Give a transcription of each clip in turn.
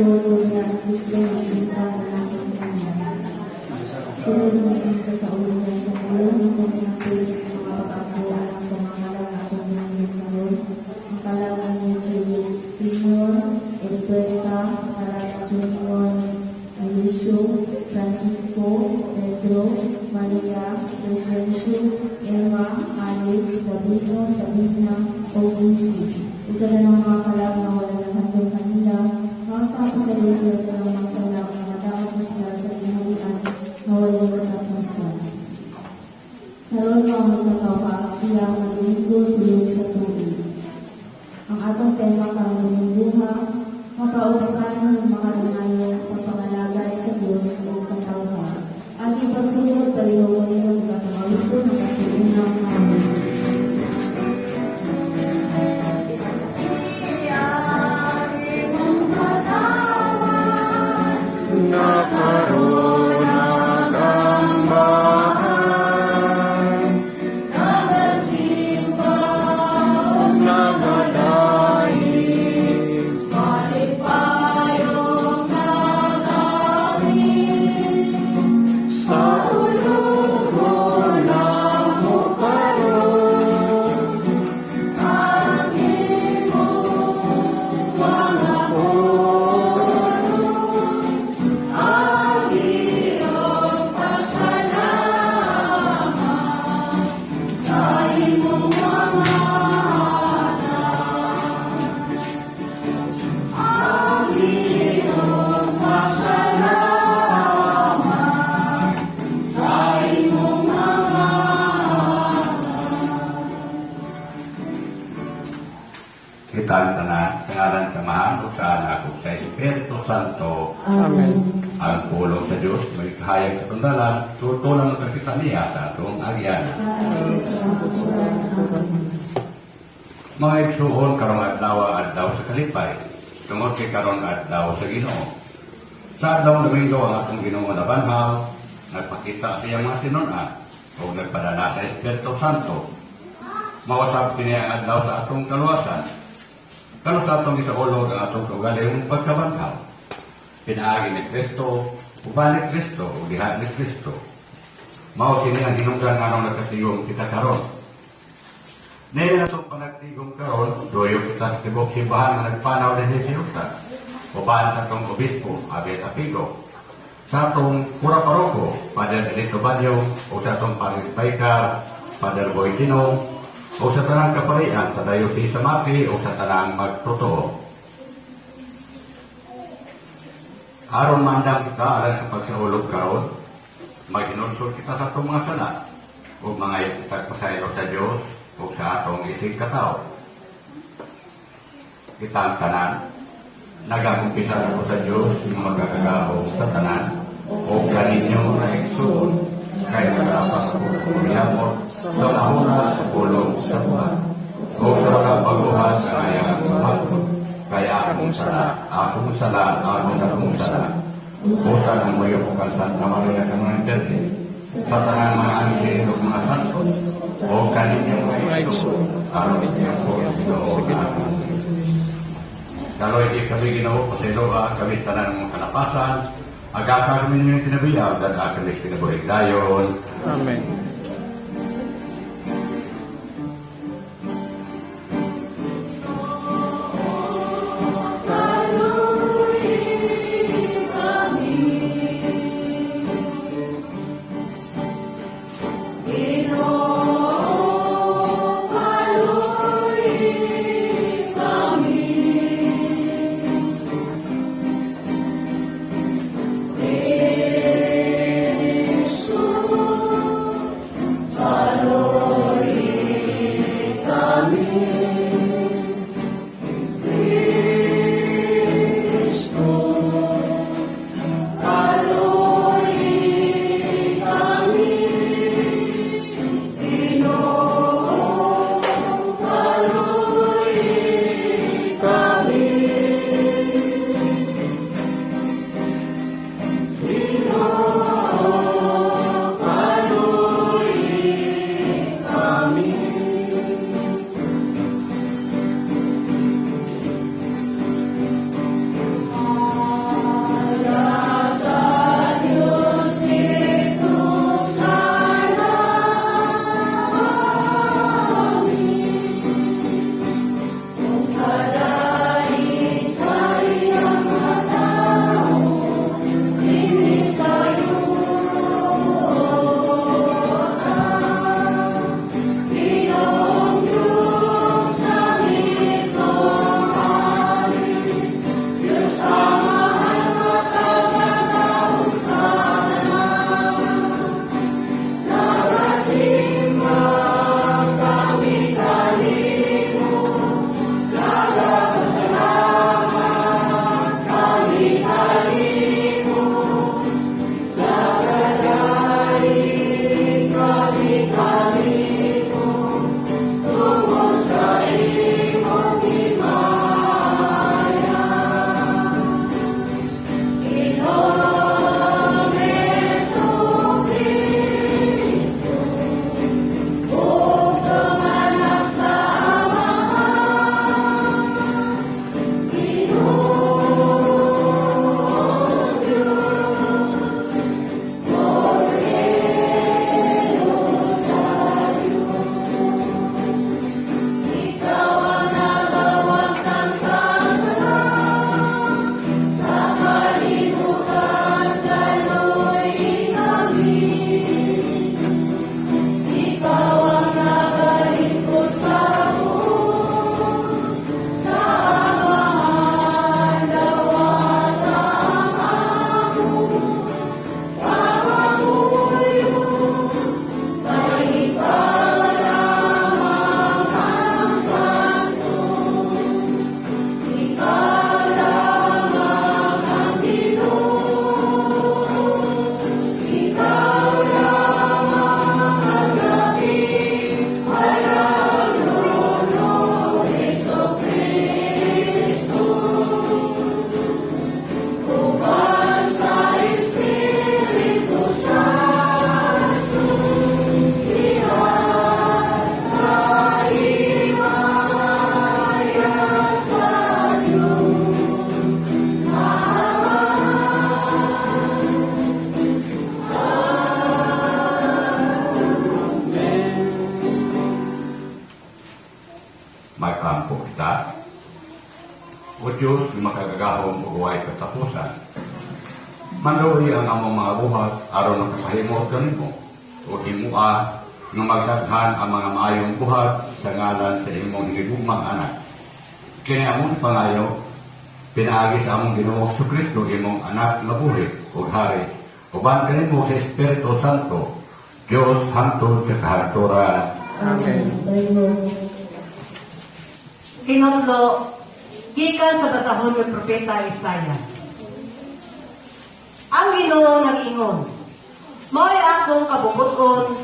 Igsoon ko niya ang Kristo nagbintang ang among tanan. Sulod niini kasaulugan sa pulong, atong ihampoy ang mga pag-ampo alang sa mga ngalan nga atong gihangyod karon. Ang kalag ni JJ Senior, Heriberta, kalag ni Junior, Milicio, Francisco, Pedro, Maria, Crescencio, Emma, Alice, Gabino, Sabina, o GC. Usa na ng mga kalag nga wala naghandom kanila, mga kapasalin sila sa ilang mga sala, nga madawat na sila sa gingharian nga walay katapusan. Karon mao ang ikakaupaasiya nga Domingo sulod sa tuig. Ang atong tema karong Dominguha, mapaubsan ug makadungayon pagpangalagad sa Dios ug katawhan. Agi pagsugod, palihog ninyo ug atong awiton ang kasiunang awit. Na karon nagambahan, nagadaig, sa ulogon namo karon mga puno, ang iyong pasalamat sa imong mga ang iyong pasalamat sa imong mga. Kita ang tanan, sa ngalan sa Amahan ug sa Anak ug sa Espiritu Santo. Amen. Ang pulong sa Diyos may kahayag sa tundalan, tutulan ng kita niya sa atong agyan. Sa kamatuoran. Amen. Mga igsuon, karong adlaw, adlaw sa kalipay. Tungod kay karon adlaw sa Ginoo. Sa adlaw Domingo ang atong Ginoo nabanhaw, nagpakita sa iyang mga tinunan ug nagpadala sa Espiritu Santo. Mao sab kini ang adlaw sa atong kaluwasan. Kanus-a atong isaulog ang atong kaugalingong pagkabanhaw? Pinaagi ni Kristo, uban ni Kristo, ug diha ni Kristo. Mao kini ang hinungdan nganong nagkatigom kita karon. Niini atong panagtigom karon, duyo kita sa tibuok simbahan nga nagpanaw dinhi sa yuta. Uban sa atong obispo, Abel Apigo. Sa atong kura paroko, Father Elito Banyo, o sa atong parish vicar, Father Boy Tinong, o sa tanang kaparian sa Diocese sa Mati o sa tanang magtotoo. Aron maandam kita alang sa pagsaulog karon, maghinulsol kita sa atong mga sala ug mangayo kita pasaylo sa Dios ug sa atong isig katao. Kita ang tanan, nagakumpisal ako sa Dios nga makakagahom sa tanan o kaninyo mga igsoon kay naglapas ko kumiyamot sa mahuna sa pulong sa buhat o sa mga baguhan sa kayang buhaton. Kaya akong sala, akong sala, akong akong sala. Busa ng muyo ko kang Santa Maria Kanunay Birhen, sa tanang mga anghel ug mga santos, o kaninyo mga igsoon, aron inyong po sa Ginoo. Kaloy kami, Ginoo, pasayloa kami tanan mga kalapasan, agaka kami ninyong kinabuhi, dad-a kami kinabuhing dayon. Amen. O Diyos, makagagahom ug way katapusan. Manduhi ang among mga buhat aron makapahimo kanimo ug himua nga magdaghan ang mga maayong buhat sa ngalan sa imong hinigugmang anak. Kini among pangayo pinaagi sa among Ginoo Kristo, imong anak nga buhi ug hari uban kanimo sa Espiritu Santo, Dios, hangtod sa kahangturan. Amen. Dayon. Kinotlo, gikan sa basahon ng Propeta Isaiah. Ang Ginoo nag-ingon, "Mao'y akong kabubut-on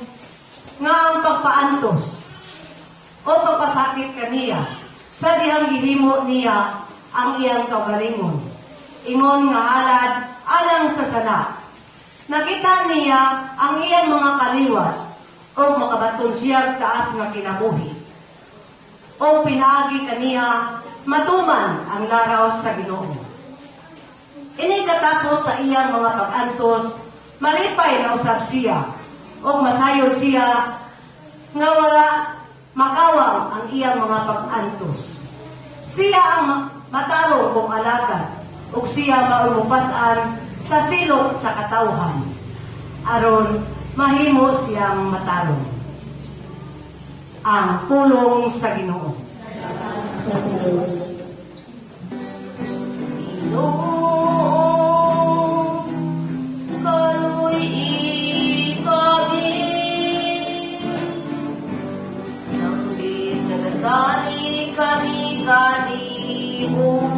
nga ang pagpaantos o pagpasakit kaniya sa dihang gihimo niya ang iyang kaugalingon. Ingon nga halad alang sa sala. Nakita niya ang iyang mga kaliwat o makabaton siya taas nga kinabuhi. O pinaagi kaniya matuman ang laraw sa Ginoo. Ini katapos sa iyang mga pag-antos, malipay na usab siya o masayod siya nga wala makawang ang iyang mga pag-antos. Siya ang matarong kong alagad ug siya mao'y mupas-an sa silot sa katawhan aron mahimo siyang matarong." Ang pulong sa Ginoo. Sa Diyos. Ginoo, kaluy-i kami. Nanglit nagasalig kami kanimo.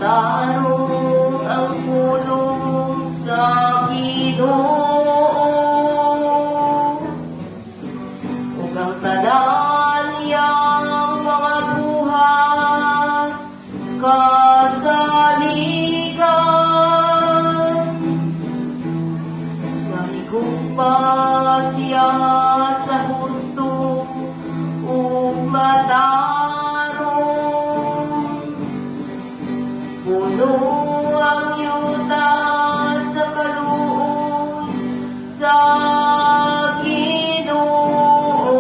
Matarong ang pulong sa Ginoo ug ang tanan niyang mga buhat kasaligan. Mahigugma siya sa husto ug matarong. Puno ang yuta sa kaluoy sa Ginoo.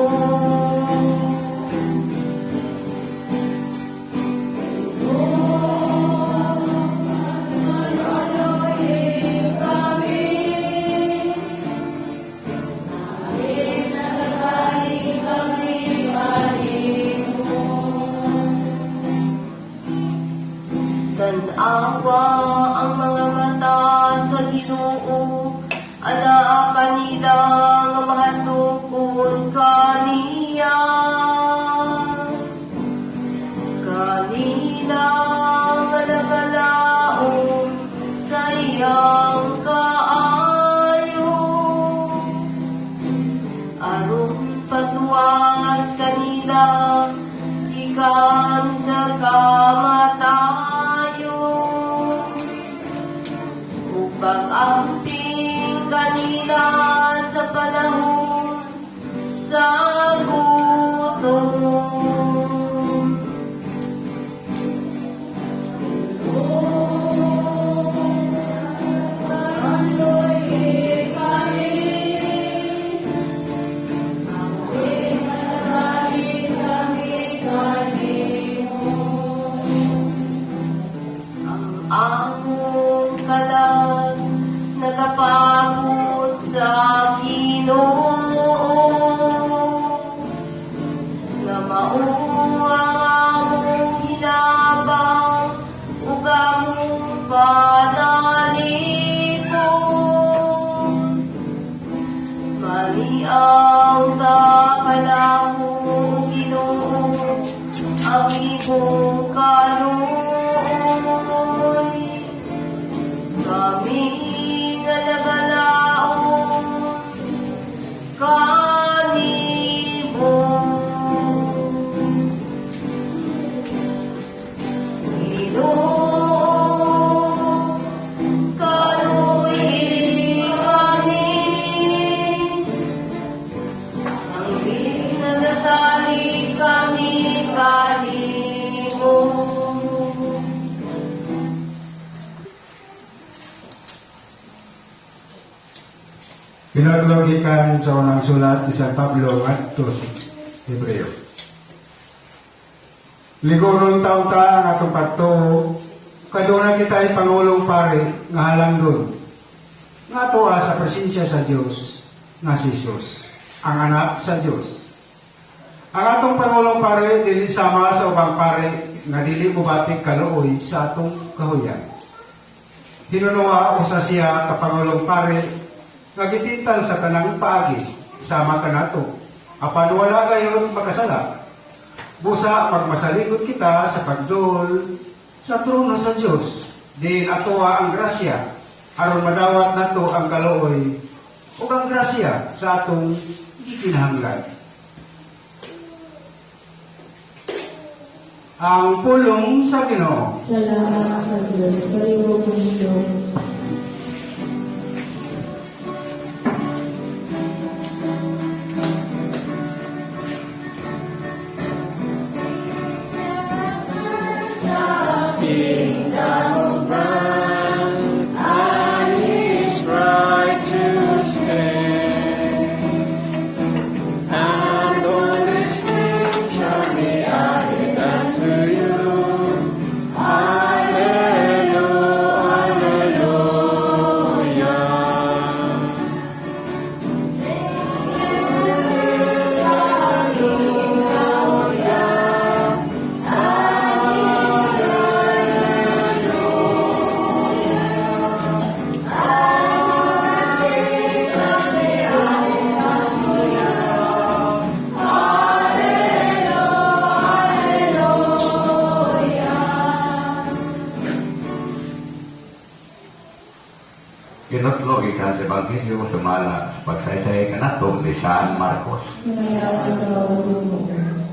Tan-awa ang mga mata sa Ginoo, anaa kanila nga mahadlokon kaniya. Kanila nga nagalaom sa iyang kaayo. Aron pagluwas kanila gikan sa kamatayon ug pag-amping kanila sa panahon sa gutom. Ang among kalag nagapahod sa Ginoo nga mao ang among hinabang ug among panalipon. Maniaw ta kanamo, Ginoo, ang imong kaluoy. Kami nga nagalaom Pinadlo gikan sa unang sulat ni San Pablo ngadto sa Hebreo. Liguron taon ta ang atong pagtuo, kaduna kita'y pangulong pare nga halangdon, nga atoa sa presensya sa Dios nga si Jesus, ang anak sa Dios. Ang atong pangulong pare dili sama sa ubang pare nga dili mobatik kaluoy sa atong kahuyan. Hinunuha usa siya ka pangulong pare nga gitintal sa tanang paagi sama kanato. Apan wala gayon makasala. Busa magmasaligot kita sa pagduol sa trono sa Dios. Diin atoa ang grasya aron madawat nato ang kaluoy ug ang grasya sa atong gikinahanglan. Ang pulong sa Ginoo. Salamat sa Diyos. Kayo, Panginoon. Right to stay, and all these things shall be added unto you. Alleluia, alleluia. Kinutlo gikan sa Ebanghelyo sumala sa pagsaysay kanato ni San Marcos. Himayaw ikaw, Ginoo.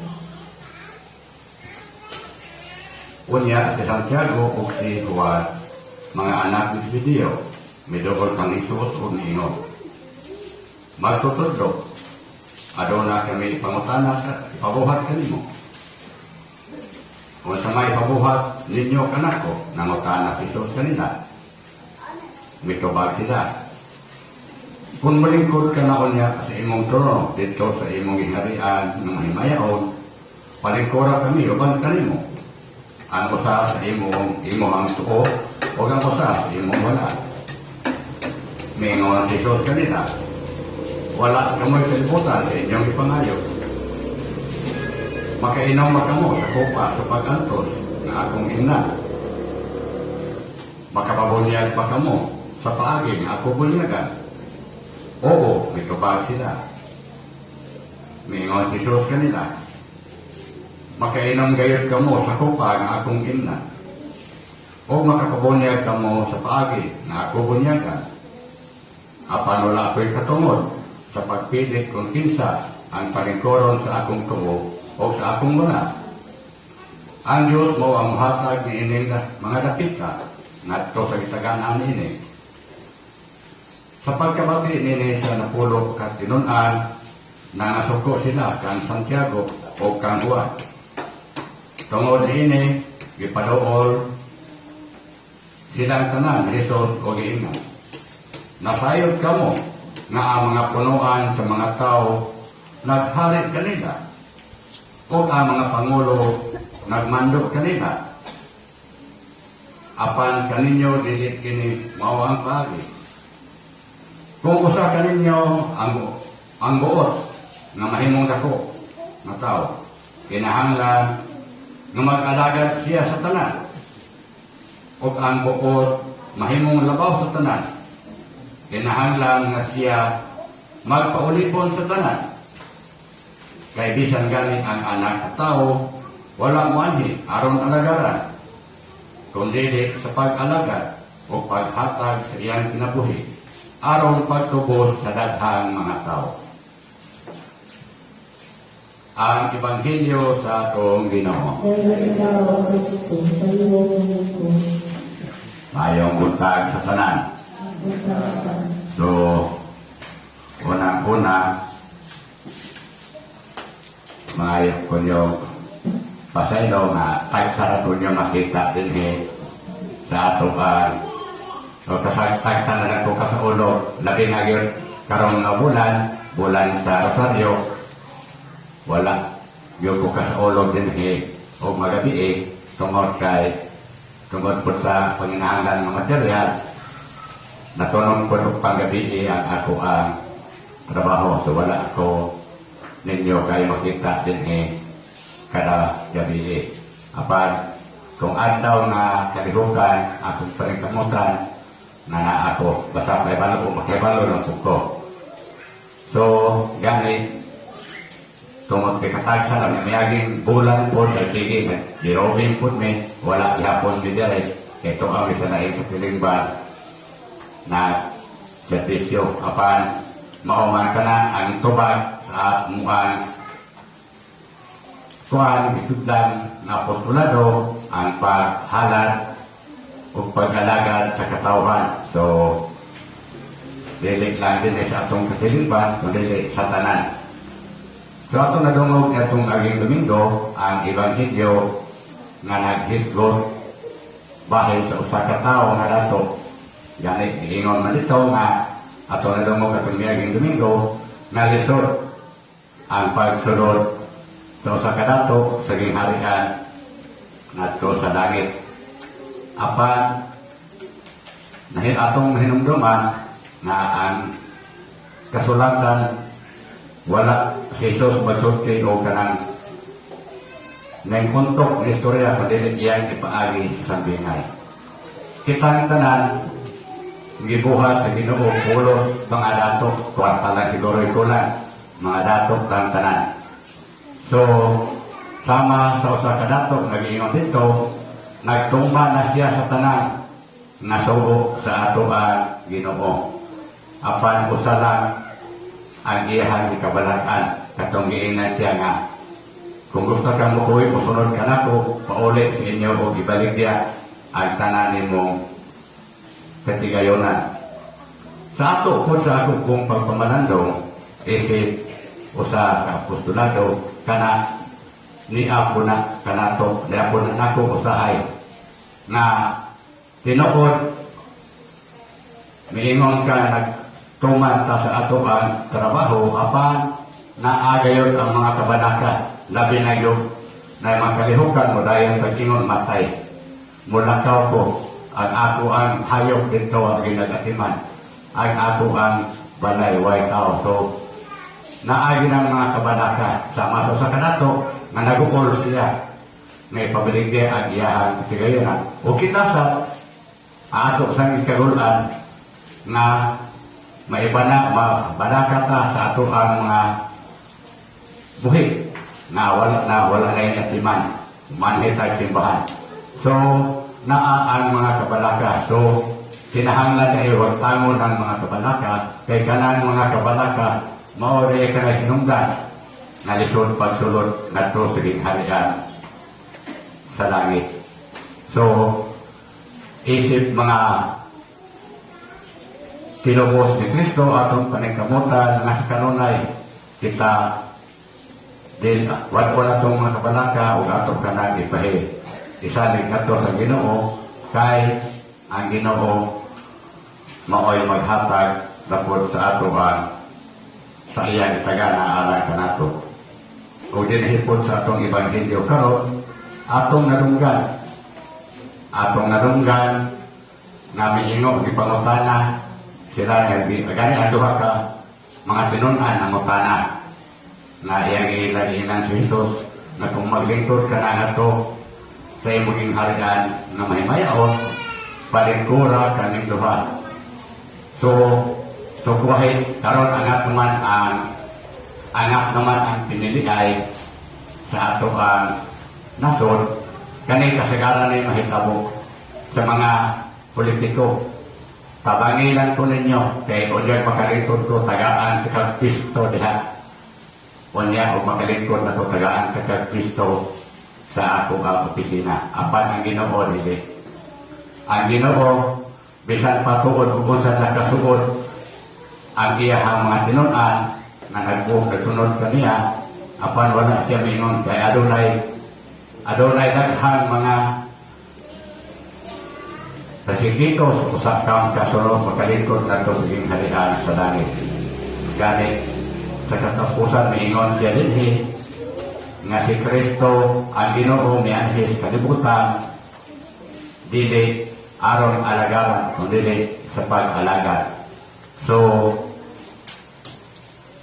Unya si Santiago ug si Juan, mga anak ni Zebedeo, miduol kang Hesus ug niingon: "Magtutudlo, aduna kami pangutana sa ipabuhat kanimo." "Unsa may ipabuhat ninyo kanako?" nangutana si Hesus kanila. Mitubag sila, "Kung malingkod ka na unya sa imong trono didto sa imong gingharian nga mahimayaon, palingkura kami uban kanimo, ang usa sa imong imong tuo o ang usa sa imong wala." Mingon si Jesus kanila, "Wala kamoy kalibutan sa inyong ipangayo. Makainom ba kamo sa kopa sa pag-antos nga akong imnan? Makapabunyag ba kamo sa paagi nga ako bunyagan?" "Oo," mitubag sila. Mingon si Jesus kanila, "Makainom gayud kamo sa kopa nga akong imnan, o makapabunyag kamo sa paagi nga ako bunyagan. Apan wala ako'y katungod sa pagpilit kung kinsa ang palingkoron sa akong tuo o sa akong wala. Ang Diyos mao ang muhatag niining mga dapita ngadto sa gitagan-an niini." Sa pagkabati nini sa napulo ka tinun-an, nangasuko sila kang Santiago o kang Juan. Tungod niini, gipaduol silang tanan ni Jesus o giingnan, "Nasayod kamo nga ang mga punuan sa mga tao naghari kanila o ang mga pangulo nagmando kanila. Apan kaninyo dili kini mao ang paagi. Kung usa kaninyo ang buot nga mahimong dako nga tao, kinahanglan nga mag-alagad siya sa tanan. Ug ang buot mahimong labaw sa tanan, kinahanglan nga siya magpaulipon sa tanan. Kay bisan gani ang Anak sa Tao wala moanhi aron alagaran, kundi sa pag-alagad o paghatag sa iyang kinabuhi aron pagtubos sa daghang mga tao." Ang Ebanghelyo sa atong Ginoo. Dayon ikaw, O Kristo, palihog ko. Maayong buntag sa tanan. Buntag sa So, unang-una, maayo ko nyo pasaylo nga tagsa ra ko nyo makita dinhi sa atoang. So, tagsa na lang ko ka sa ulo, labi nga gyud Karong nga bulan, bulan sa Rosario, wala gyud ko kasaulog dinhi o magabi tungod po sa panginahanglan ng material. Natunog po og panggabi ang ako ang trabaho, so wala ako ninyo kayo makita dinhi kada gabi. Apan kung adlaw nga kalihukan, akong paningkamutan na na ako basta may balo o makibalo lang po ko. So gani, tungod kay katagsa lang miaging bulan po sa sige nag-dirobing po mi, wala gihapon mi dire kay tuaw mi sa naing katilingban na serbisyo. Apan mao man kana ang tubag sa amuang kuan gitudlan nga apostolado, ang paghalad ug pag-alagad sa katawhan. So dili lang din sa atong katilingban kundi sa tanan. So atong nadungog atong aging Domingo ang ebanghelyo nga naghisgot bahin sa usa ka tawo nga dato. Gani giingon man dito nga atong nadungog atong miaging Domingo nga lisod ang pagsulod sa usa ka dato sa gingharian ngadto sa langit. Apan nahin atong hinumduman nga ang kasulatan, wala si Jesus magsulti o kanang nangkuntok ng istorya kundi iyang ipaagi sa sambingay. Kitang tanan gibuhat sa Ginoo pulos mga dato, kwarta lang siguro kulang, mga dato lang tanan. So sama sa usa ka dato nagiingon dito, nagtumba na siya sa tanan nga sugo sa ato ang Ginoo. Apan usa lang ang iyahang gikabalak-an, katong giingnan siya nga kung gusto kang mukuwi, musunod ka nako, pauli sa inyo o ibaligya ang tanan nimong katigayonan. Sa ato po, sa ako kong pagpamalandong, isip usa ka apostolado, kana ni apo na kanato, ni apo na nako usahay na tinuod miingon ka nagtuman ta sa ato ang trabaho, apan naagayon ang mga kabanaka, labi na yung na mga kalihukan mo dayon sa ingon matay, mulakaw ko, ang ako ang hayop dito ang ginagatiman, ang ako ang balay way tao. So naagi ng mga kabanaka sama sa kanato nga nagukol siya may pabaligya ang iyahang katigayonan. O kita sa ato sa ikagulan nga maibana mabanaka ta sa ato ang mga buhi na wala na yung atiman, manhit ang simbahan. So naa ang mga kabalaka. So kinahanglan ay wag tangon ang mga kabalaka kay kanang mga kabalaka mao rin ka na hinungdan nga lisod pagsulod ngadto sa gingharian sa langit. So isip mga tinubos ni Kristo, atong paningkamutan nga sa kanunay kita din wala wala tong mga kabalaka ug atong kanang ipahi isalig ngadto sa Ginoo kay ang Ginoo maoy maghatag lapod sa ato ang sa iyang itagana alang kanato. Ug dinhi pod sa atong ebanghelyo karon, atong nadunggan nga miingo, gipangutana sila nga gani ang duha ka mga tinun-an ang ngutana na iyang ilang si Jesus na kung maglingkod ka na ngadto sa imong harian nga mahimayaon, palingkura kaming duha. So kuwahi karon angat naman ang piniliay sa ato ang nasod. Kani kasagaran ay mahitabo sa mga politiko. Tabangilan ko ninyo kay unyag makalingkod ko, tagaan sa kag pisto diha. Unya og makalingkod na ko, tagaan sa kag pisto sa ako ang opisina. Apan ang Ginoo dili. Ang Ginoo, bisan patuod ug unsa na kasuod ang iyahang mga tinun-an na nagbuok nagsunod kaniya, apan wala siya mingon kay adunay daghang mga Resikitos, usa kang kasulod makalingkod ngadto sa gingharian sa langit. Gani sa katapusan miingon siya dinhi nga si Kristo ang Ginoo mianhi sa kalibutan dili aron alagaran kundi sa pag-alagad. So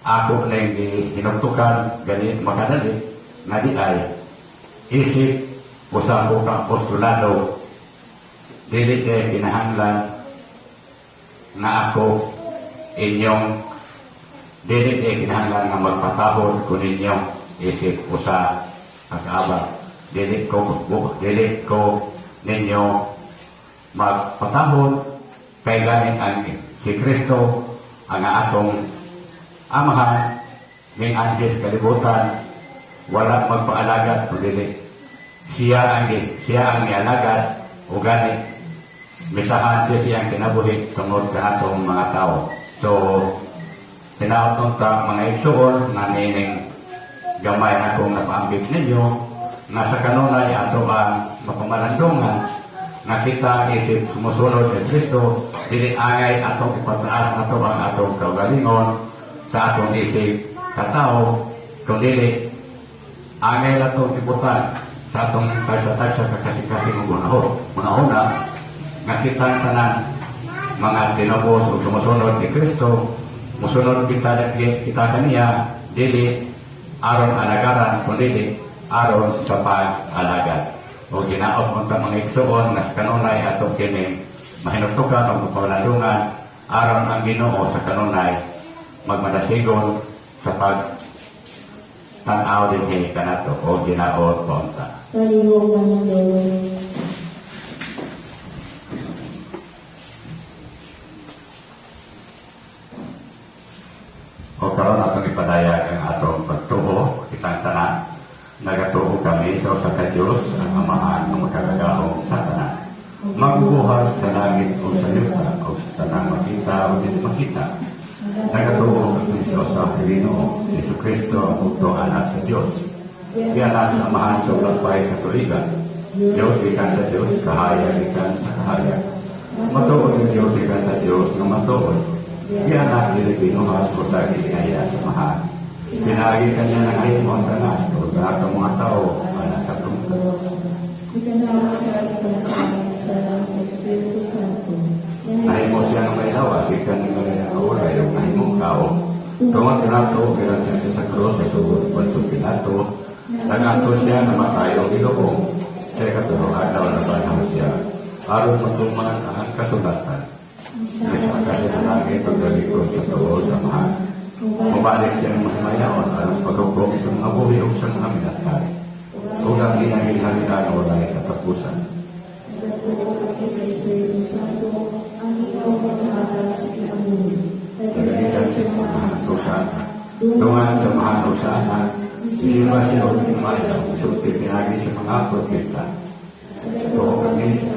ako na hinugtukan gani makadali nga di ay isip usa ko ka apostolado, dili kay kinahanglan nga ako inyong, dili kay kinahanglan nga magpatahod kun inyong isip usa ka kaabag. Dili ko ninyo magpatahod kay ganin ang si Kristo ang atong Amahan ning anhi sa kalibutan, wala magpaalagad kundi siya ang nialagad, o gani misahan siya siyang kinabuhi tungod kanatong mga tao. So hinaot ta, mga igsuon, nga nining gamay akong napaambit ninyo nga sa kanunay ato ang mapamalandungan nga kita isip sumusunod kay Kristo, dili angay atong ipataas nato ang atong kaugalingon sa atong isip katao, kundi angay atong ibutan sa atong tagsa-tagsa kakasing-kasing ug hunahuna nga kita tanan mga tinubos o sumusunod ni Kristo, musunod kita kita kaniya dili aron alagaran kundi aron sa pag-alagad. O ginaot mo ta, mga igsuon, nga sa kanunay atong kining mahinugtukan o mapamalandungan aron ang Ginoo sa kanunay magmadasigon sa pag tan-aw dinhi kanato. O ginaot paunta. Palihog manindog. O karon atong ipadayag ang atong pagtuo, kitang tanan. Nagatuo kami sa usa ka Dios, ang Amahan nga makagagahom sa tanan, magbubuhat sa langit o sa yuta o sa tanang makita o dili makita. Nagatuo kami sa usa ka Ginoo, Jesu Kristo, ang bugtong Anak sa Dios. Gianak sa Amahan sa wala pa'y katuigan. Dios gikan sa Dios, kahayag gikan sa kahayag. Matuod nga Dios gikan sa Dios nga matuod. Gianak, dili binuhat, kutang gitingaya sa Amahan. Pinaagi kaniya nahimo ang tanan, ug ang mga tao alang sa tungkol. Ikanao siya sa sa Espiritu Santo. Nahimo siya nga may lawas, gikan ni Maria nga walay ug nahimong tao. Tungod kanato, gilansan siya sa krus sa sugod Poncio Pilato. Naganto siya, namatay o gilubong. Sa ikatulong adlaw nabanhaw siya aron matuman ang kasulatan. Misaka siya sa langit ug nalikod sa tuod sa Amahan. Mubalik siya ng mahimayaon aron paghukom sa mga buhi ug sa mga minatay. Ug ang iyang gingharian walay katapusan. Nagatuo kami sa Espiritu Santo, ang Ginoo maghatag sa kinabuhi. Nagagikan sa Amahan ug sa Anak. Dungan sa Amahan ug sa Anak, gisimba siya og himaya, sulti pinaagi sa mga propeta. Nagatuo kami sa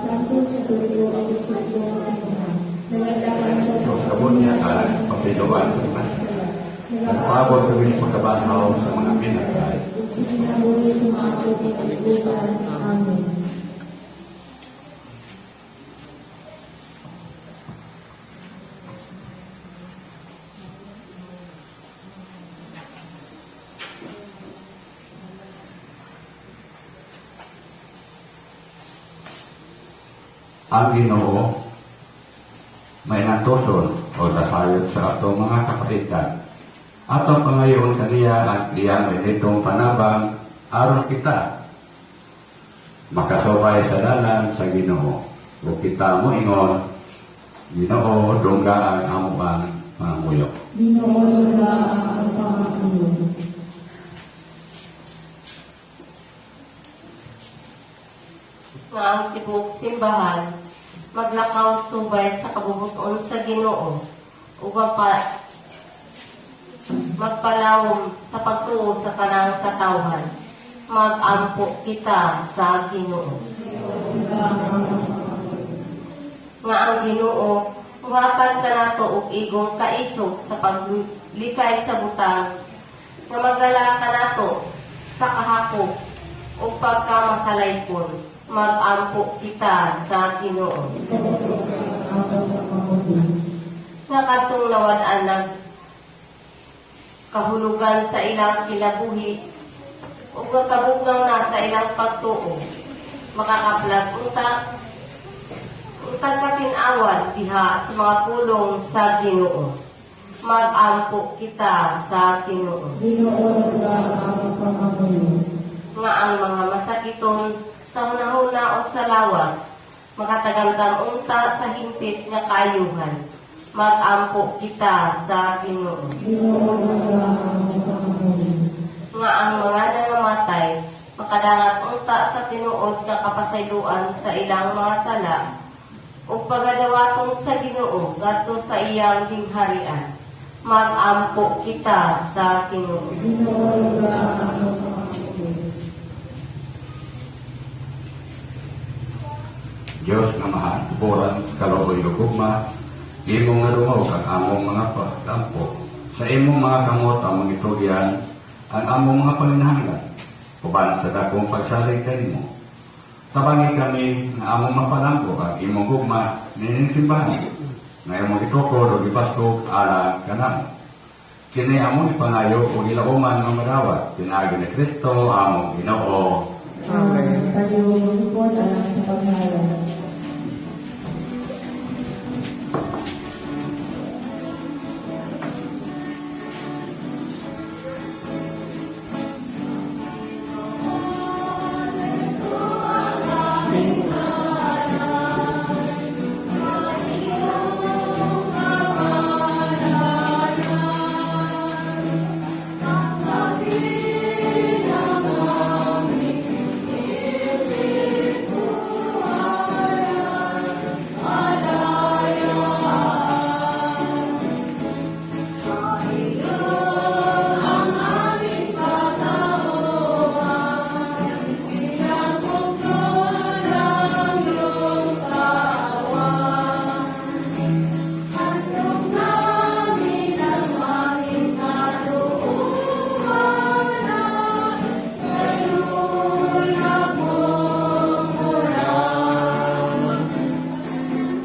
Santo sa Katoliko Apostoliko sa Simbahan. Nagadagan sa So, kabunya alang sa pagtiluan sa mga. Nagpaabot kami sa pagkabanhaw sa mga minatay. Ug sa kinabuhi sa maabot nga kalibutan. Amen. Ang Ginoo may natuson o nasayod sa atong mga kapaitan. Atong pangayoon kaniya ang iyang benitong panabang aron kita makasubay sa dalan sa Ginoo. O kita moingon, Ginoo, dungga ang amoang pangamuyo. Ginoo, dungga ang among pangamuyo. Nga ang tibuok simbahan maglakaw subay sa kabubuton sa Ginoo ug magpalawom sa pagtuo sa tanang katawhan. Mag-ampo kita sa Ginoo. Dungga ang among pangamuyo. Nga ang Ginoo muhatag kanato og igong kaisog sa paglikay sa butang nga magdala kanato sa kahakop ug pagkamasalaypon. Mag-ampo kita sa Ginoo. Ginoo, dungga ang among pangamuyo. Nga kadtong nawad-an nag Kahulugan sa ilang kinabuhi ug katabugnaw na sa ilang pagtuo. Makakaplag unta untag katin-awan diha sa mga pulong sa Ginoo. Mag-ampo kita sa Ginoo. Ginoo, dungga ang among pangamuyo. Nga ang mga masakiton sa hunahuna o sa lawas makatagamgam unta sa hingpit nga kaayuhan. Mag-ampo kita sa Ginoo. Ginoo, dungga ang among pangamuyo. Nga ang mga nangamatay makadangat unta sa tinuod nga kapasayloan sa ilang mga sala ug pagadawaton sa Ginoo ngadto sa iyang gingharian. Mag-ampo kita sa Ginoo. Ginoo, dungga ang among pangamuyo. Diyos nga mahaburan sa kaluoy ug gugma, imong nga dungog ang among mga pagkampo. Sa imong mga kamot among gitugyan ang among mga panginahanglan, uban sa dakong pagsalig kanimo. Tabangi kami nga among mapanampo ang imong gugma niining simbahan, nga imong gitukod ug gibaskog alang kanamo. Kini among ipangayo ug gilauman nga madawat pinaagi ni Kristo among Ginoo. Amen. Palihog moghipon alang sa paghalad.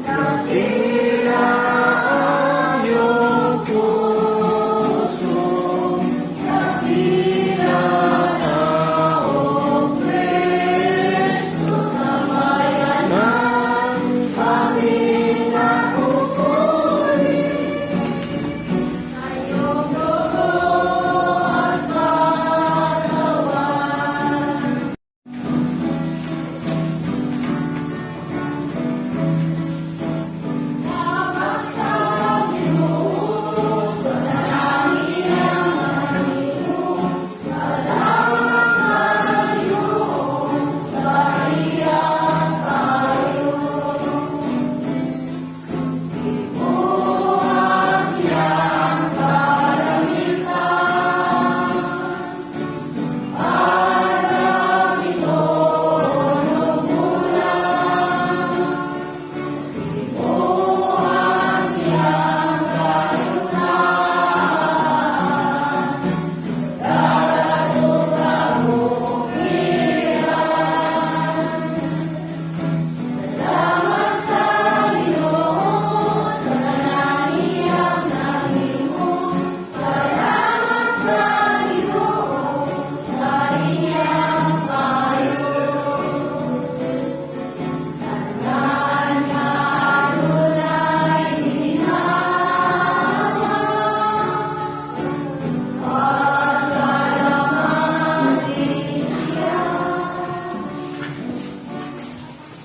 Dakila ang iyong puso, dakila ka, O Kristo, sa bayan ng aming napupuri. Sa dugo at katawan.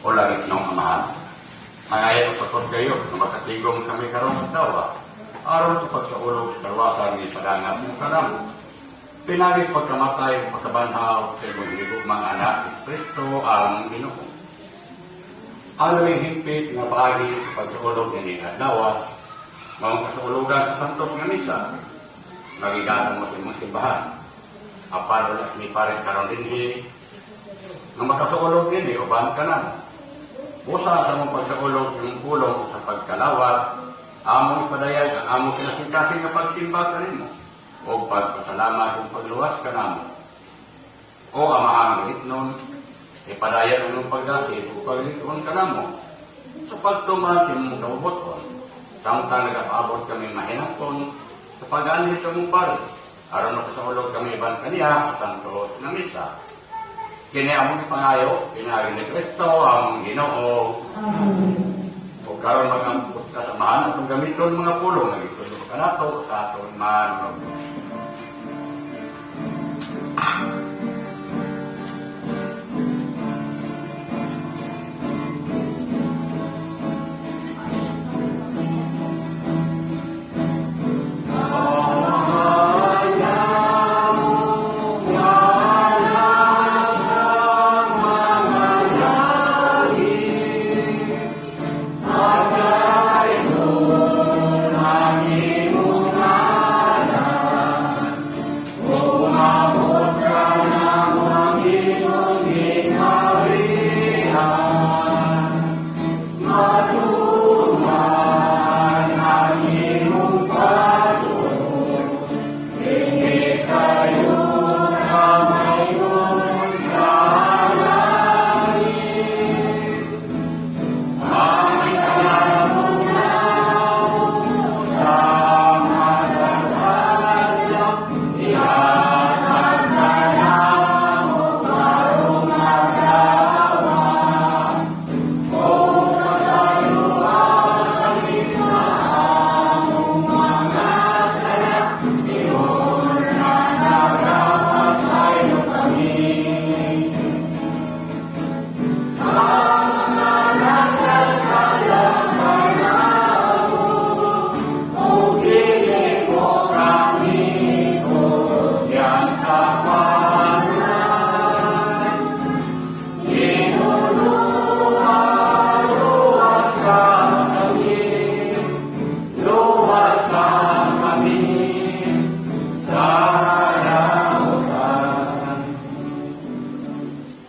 O langit ng Amahan, Mangayon og pastor kayo nga makatigom kami karong adlaw aron sa pagsaulog sa kaluwasan ni padangat mo kanamo. Pinaagi pagkamatay ug pagkabanhaw sa imong hinigugmang anak, Kristo ang Ginoo. Ang labing hingpit nga paagi sa pagsaulog nining adlaw, maong kasaulugan sa santos nga misa, magigatong mo sa imong simbahan. Apan wala ni pare karon dinhi nga makasaulog dinhi uban kanamo. Busa sa among pagsaulog ng pulong sa pagkalawat, among ipadayag ang among kinasingkasing nga pagsimba kanimo o pagpasalamat ug pagluwas kanamo. O Amahang langitnon, ipadayag ang imong pagdasig ug paglig-on kanamo sa pagtuman sa imong kabubut-on. Samtang nagapaabot kami mahinangkon sa pag-anhi sa imong pari. Aron makasaulog kami iban kaniya sa santo nga misa. Kini among pangayo, pinaagi ni Kristo ang Ginoo. Amen. O karon magampot ka samahan atong gamiton mga pulong nga gitudlo kanato sa aton manunubos.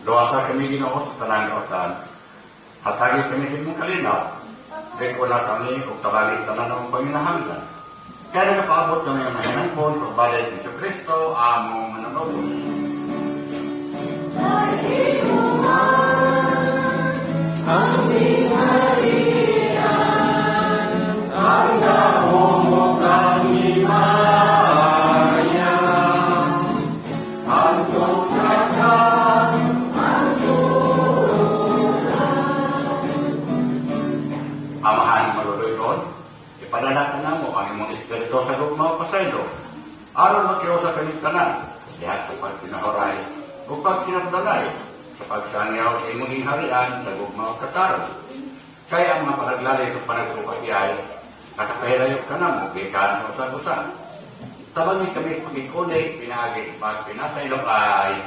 Luwasa kami Ginoo sa tanang kautan. Hatagi kami sa imong kalinaw. Dako-a kami ug tabangi tanan ang panginahanglan. Kaya nakapaabot kami ang mahinangkon pagbalik ni Kristo among manunubos. Amahan maluluyon, ipadala ka namo ang imong Espiritu sa gugma ug pasaylo. Aron makiusa kami tanan, diha sa pagkinahoray ug pagkinabdanay, sa pagsangyaw sa imong gingharian sa gugma ug katarong. Kay ang mga panaglalay sa panagpupatiyay, nakapahilayok kanamo gikan sa usag-usa. Tabangi kami pagikunik, pinaagi sa pagpinasaylok ay.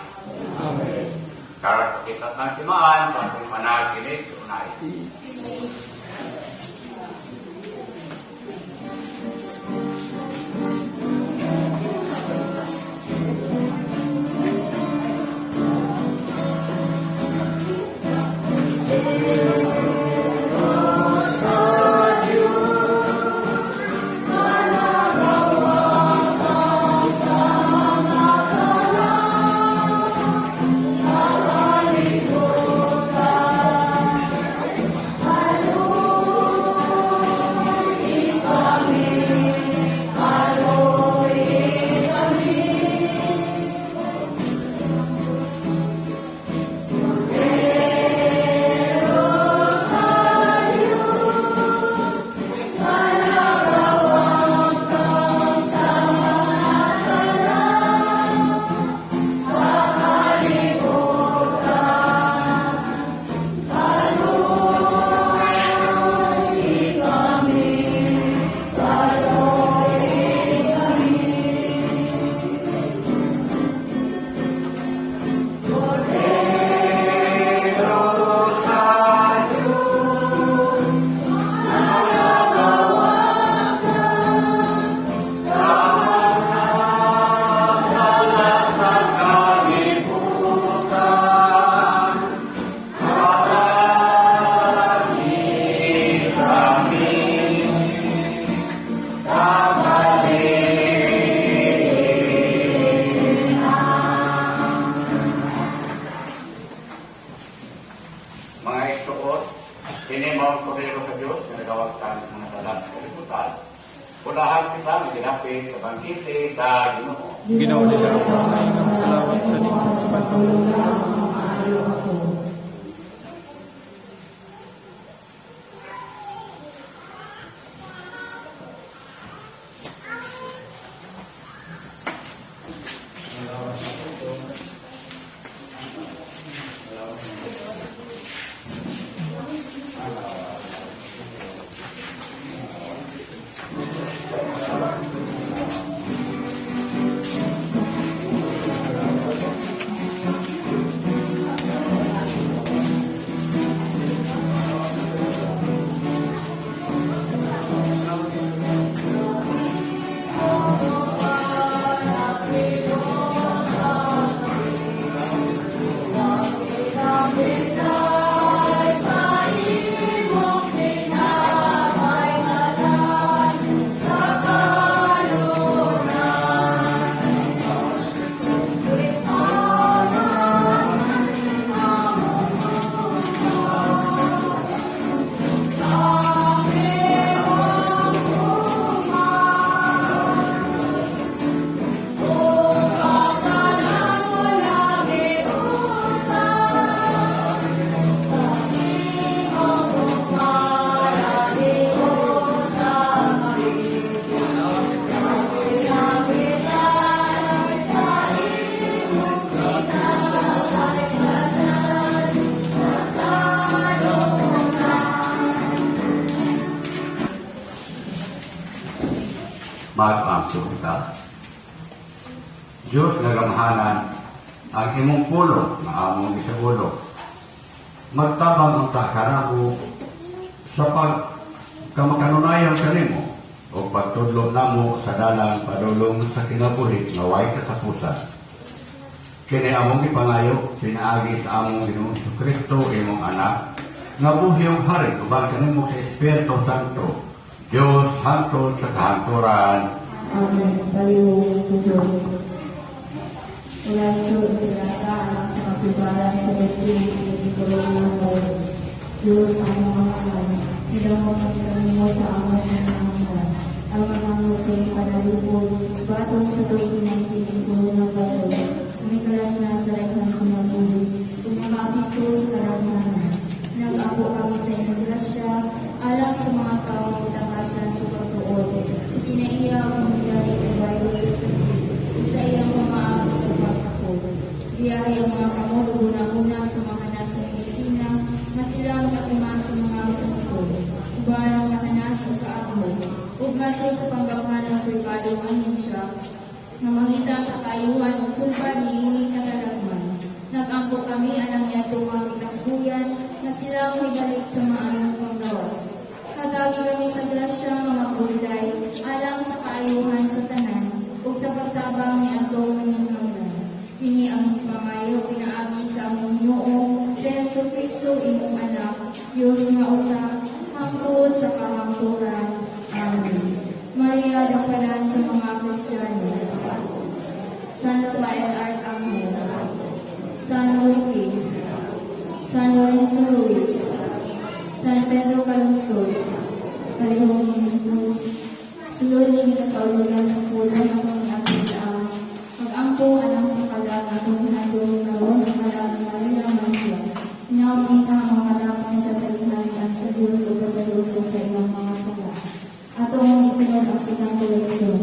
Amen. Karon pakita ng timaan sa atong panaginig unay. Mga igsuon, kini mao ang kordero sa Dios nga nagawagtang sa mga sala sa kalibutan. Unahan kita maghinapit sa bangkete sa Ginoo. Ginoo nila ako ang imong kalawat sa apan Pagpatulog ang maayo ako. Mag-ampo kita. Diyos nga gamhanan, ang imong pulong nga among gisagulog. Magtabang unta kanamo sa pag kamakanunayan kanimo o pagtudlo namo sa dalan padulong sa kinabuhi nga way katapusan. Kini among gipangayo pinaagi sa among Ginoong Kristo imong anak nga buhi ug hari uban kanimo sa Espiritu Santo. Diyos hangtod sa kahangturan. Amen. Tayo tutulog. Orasyo Intirata alang sa kasubaran sa doktrina ng coronavirus. Diyos among Amahan, nidamo kami kanimo sa among panginahanglan. Aron namo sa iyong panalipod, batok sa 2019 ang coronavirus, kumikalas na sa daghang kinabuhi, ug nakaapekto sa kadaghanan. Nag-ampo kami sa inyong grasya, alang sa mga tawo takasan sa pagtuon, sa kinaiya ang komunidad ang virus ug sakit, ug sa iyang pamaagi sa pagtakod. Giyahi ang mga kamot ug hunahuna sa mga nasa medisina nga sila mag-atiman sa mga masakit, uban ang kahanas ug kaagmo, ug ngadto sa panggamhanang pribadong ahensya nga mangita sa kaayuhan ug sulbad niining kataragman. Nag-ampo kami alang niadtong mga gitasbuyan nga sila mohibalik sa maayong panggawas. Hatagi kami sa grasya nga magbulay alang sa kaayuhan sa tanan ug sa pagtabang niadtong panginahanglan. Kini ang pangayo pinaagi sa among Ginoo sa Hesus Kristo imong anak, Dios nga usa hangtod sa kahangturan. Amen. Maria, dakpanan sa mga Kristiyano. San Rafael Archangel, San Roque, San Lorenzo Ruiz, San Pedro Calungsod, Palihog ninyo. Sulod ni kasaulugan sa pulong atong niagi ang pag-ampo alang sa kalag atong gihandong karon ang kalag ni Maria Maria. Hinaot unta ang makadapang siya sa ginharian sa Dios ug pasaylo siya sa ilang mga sala. Atong isunod ang second collection.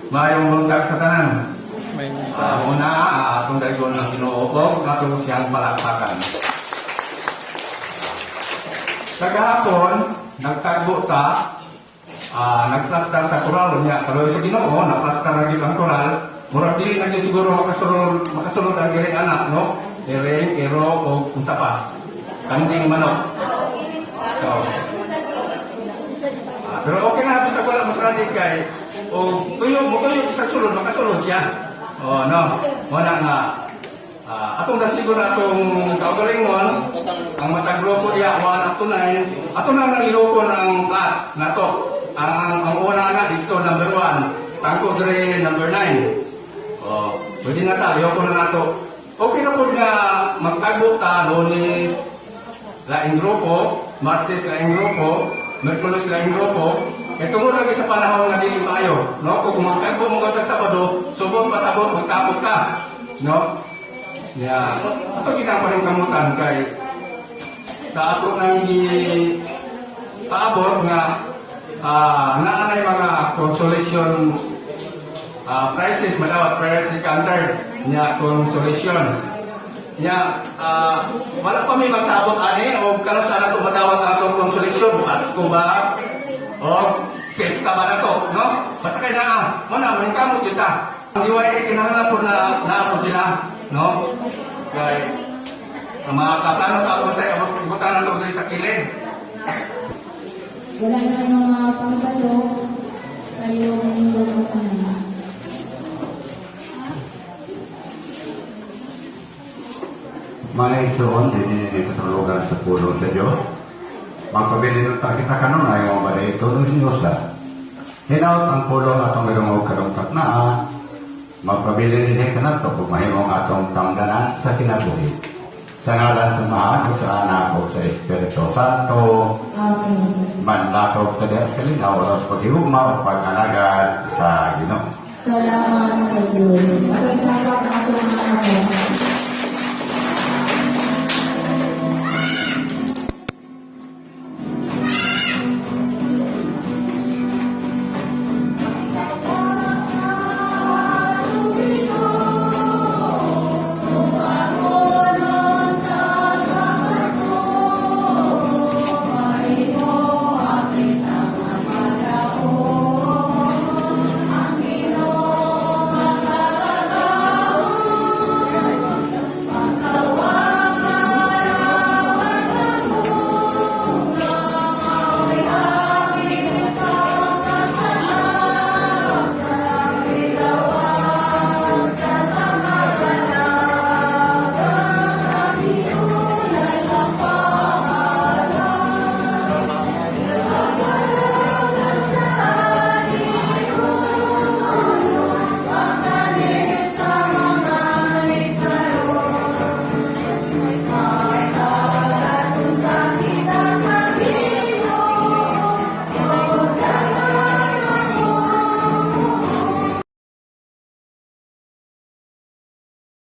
Maayong buntag sa tanan. May Una, atong daygon ng Ginoo og atong siyang palakpakan. Sa gahapon, nagtagbo ta Nagplastar sa koral niya, kaluoy sa Ginoo, naplastar na gyud ang koral. Murag dili na gyud siguro makasulod ang diri anak, no? Iring, iro o unsa pa. Kanding, manok. So, pero okay na bisag wala mas ready kay o tuyo mo tuyo sa sulod, makasulod siya. Oh, no. Wala nga atong dasligon na atong kaugalingon ang matag grupo diya 1 up to 9. Ato na nang iloko ng class nato. Ang una na dito number 1, tangko dre number 9. Oh, pwede na ta, ayoko na nato. Okay na po nga magtagbo ta Lunes laing grupo, Martes laing grupo, Merkulis laing grupo. E tungod lagi sa panahon nga dili maayo, no? Kung magtagbo mo ka sa Sabado, subong pasabot magtapos ka, no? Ya, ato ginapa rin kamutan kay sa ato nang gi paabot nga naanay mga consolation prizes madawat, prayers encounter nya, consolation nya. Wala pa may magsabot ani o karon sa nato madawat atong consolation, bukas ko ba o fiesta ba na to, no? Basta kay naa mo na maningkamot kita. Ang DYA kinahanglan po na naa po sila, no? Kay ang mga kaplano ta po sa butanan to diri sa kilid. Wala na mga pangkalo, kayo manindog ang tanan. Mga igsoon, dinhi katulugan sa pulong sa Diyos. Magpabilin ta kita kanunay nga mabalay tulong Diyos. Hinaut ang pulong atong gadungog karong taknaa, magpabilin dinhi kanato ug mahimong atong tamdanan sa kinabuhi. Sa ngalan sa Amahan ug sa Anak ug sa Espiritu Santo. Amen. Manlakaw sa diha sa kalinaw, oras paghihugma ug pag-alagad sa Ginoo. Salamat sa Diyos. Ato itapang ang atong mga kamot.